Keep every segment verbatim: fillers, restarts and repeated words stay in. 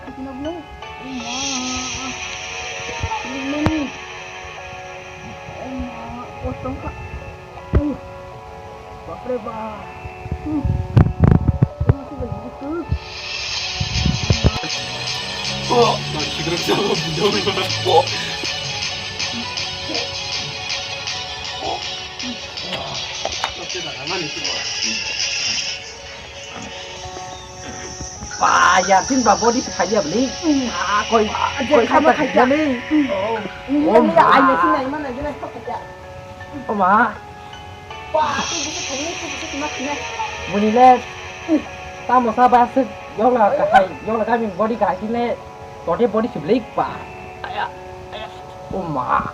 Kati na bro? Uma. Ini mani. Uma. Oh, tongka. Uh. Bapre bap. Uh. Tengah tu bagi betul. Oh, tak segera jawab jawab. Oh. Oh. Wah, tak mana itu? Ba, yasin ba body se khaiya beli. Ah, koi, je koi khama khaiya beli. Oh, oh, ma. Ai yasin ai mana gina khaiya. Oh, ma. Ba, tu bisa khaiya, tu bisa khaiya khaiya. Muni le. Tamo sa ba se yong la ka hai, yong la ka body ka hai le. Tote body se beli ba. Aya, aya. Oh, ma.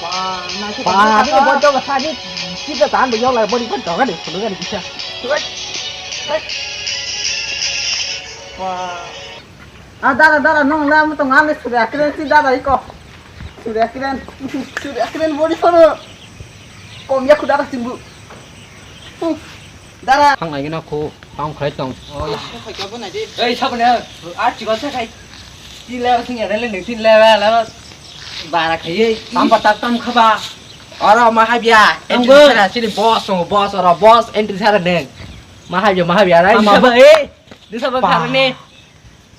Ba, na ki ba, ni ba, ba, sa ni, kita tahan bagi orang lain, bagi kan jangan deh, perlu kan bisa. Wah. Ah, dara, dara, nong lah, mau tengah ni sudah keren si dara iko. Sudah keren, sudah keren body sana. Kom ya ku dara simbu. Dara. Thang lagi na ko, tang khai tang. Oh, ya. Ei, sabana, ar chikon sa khai. Tin level sing ada lending, tin level, level. Bara khai, tam pa tak tam khaba. Oro mahabia, entry sara, sini boss, boss, oro boss, entry sara neng. Mahabia, mahabia, rai. Tama saba, eh. Di saba sara ni.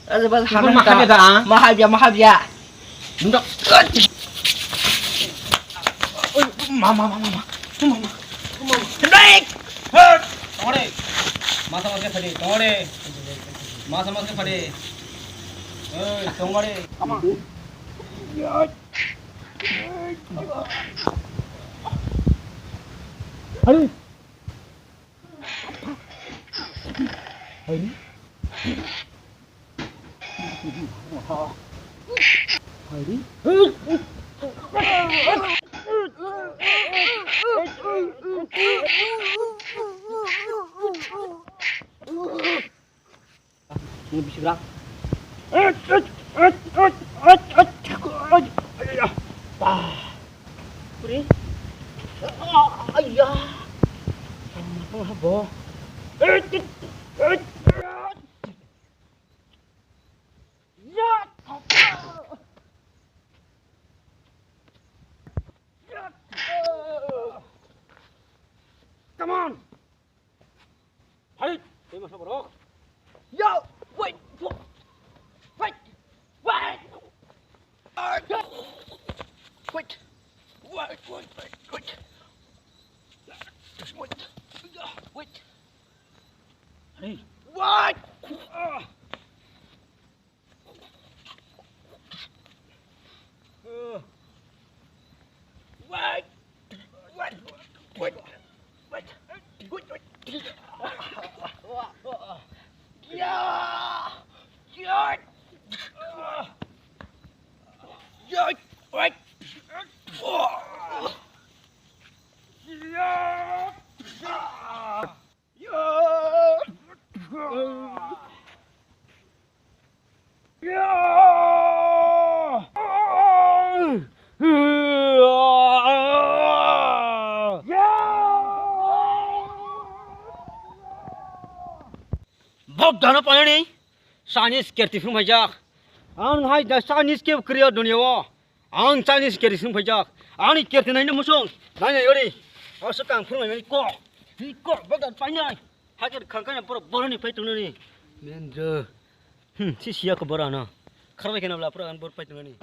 Aja bal hamna mahabia da. Mahabia, mahabia. Ndak. Oi, mama, mama, mama. Mama. Mama. Break. Hot. Tongore. Masa masa khade, tongore. Masa masa khade. Oi, tongore. Ama. Hari. Hari. Ini bisi gerak. Puri. Ayah. Sama apa bo? Ya. Come on. Hey, hey, masa borok. Yo, wait, wait, wait, wait. Wait, wait, wait, wait. Just wait. Wait. Hey. What? Ah. Uh. What? What? What? What? What? What? Yeah. Yeah. Yeah. What? Yeah. Bok dano panani Chinese kerti phung maijak. Ang hai da Chinese ke kriya dunia o. Ang Chinese kerti sung phaijak. Ani kerti naino musung. Naina yori. Aswk ang phunai mani ko. Ni ko bodan painai. Hajar khangkana pura boroni pai tunani. Menjo. Hmm, si siya ko borano. Kharbai kana bla pura an bor pai tunani.